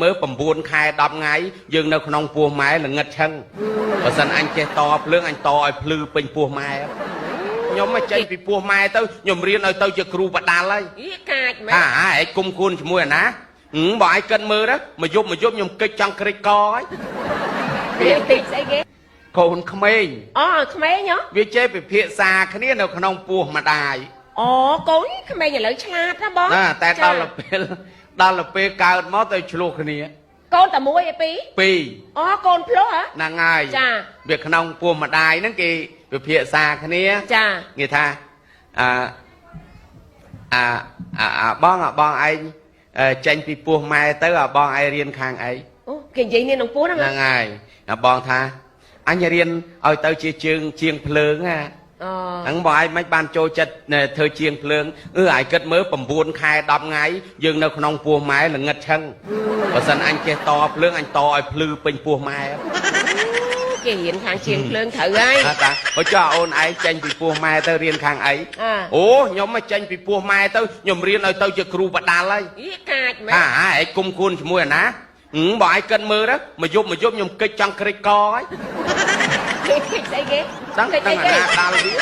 មើល9ខែ10ថ្ងៃយើងនៅក្នុងពោះម៉ែល្ងិតឆឹងបើសិនអញចេះតភ្លើងអញតឲ្យភ្លឺពេញពោះម៉ែខ្ញុំមកចេញពីពោះម៉ែទៅខ្ញុំរៀនឲ្យទៅជាគ្រូបដាល់ហើយ អីកាចមែន ហាឯងគុំគួនជាមួយអាណាហឹមបើឯងគិតមើលទៅមួយយប់មួយយប់ខ្ញុំកិច្ចចង់ក្រិចកហើយ វាតិចស្អីគេ កូនក្មេង អូក្មេងហ៎ វាចេះពិភាក្សាគ្នានៅក្នុងពោះម្ដាយ អូកូនក្មេងឥឡូវឆ្លាតណាបង ណាតែដល់ទៅពេលដល់ទៅពេលកើតមកទៅឆ្លោះគ្នា កូនតែមួយឯពីរ ពីរ អូកូនភ្លោះហ៎ ហ្នឹងហើយ ចា វាក្នុងពោះម្ដាយហ្នឹងគេពិភាក្សាគ្នា ចា គេថាអាអាអាអាបងអាបងឯងអឺចេញពីពោះម៉ែទៅអាបងឯងរៀនខាងអី អូគេនិយាយនេះក្នុងពោះហ្នឹង ហ្នឹងហើយអាបងថាអញរៀនឲ្យទៅជាជើងជាងភ្លើងណា អូ ហ្នឹងបងឯងមិនបានចូលចិត្តធ្វើជាងភ្លើងអឺឯងគិតមើល9ខែ10ថ្ងៃយើងនៅក្នុងពោះម៉ែល្ងិតឆឹងបើសិនអញចេះតភ្លើងអញតឲ្យភ្លឺពេញពោះម៉ែ គេរៀនខាងជាងភ្លើងត្រូវហើយ អត់តាបើចុះអូនឯងចេញពីពោះម៉ែទៅរៀនខាងអី អា អូខ្ញុំមកចេញពីពោះម៉ែទៅខ្ញុំរៀនឲ្យទៅជាគ្រូបដាល់ហើយ អីកាចមែន ហាឯងគុំគួនជាមួយអាណាហឹមបើឯងគិតមើលទៅមួយយប់មួយយប់ខ្ញុំកិច្ចចង់ក្រិចកហើយ គេតិចស្អីគេ ដឹង កិច្ច ដឹង អីគេ អាណាដាល់វា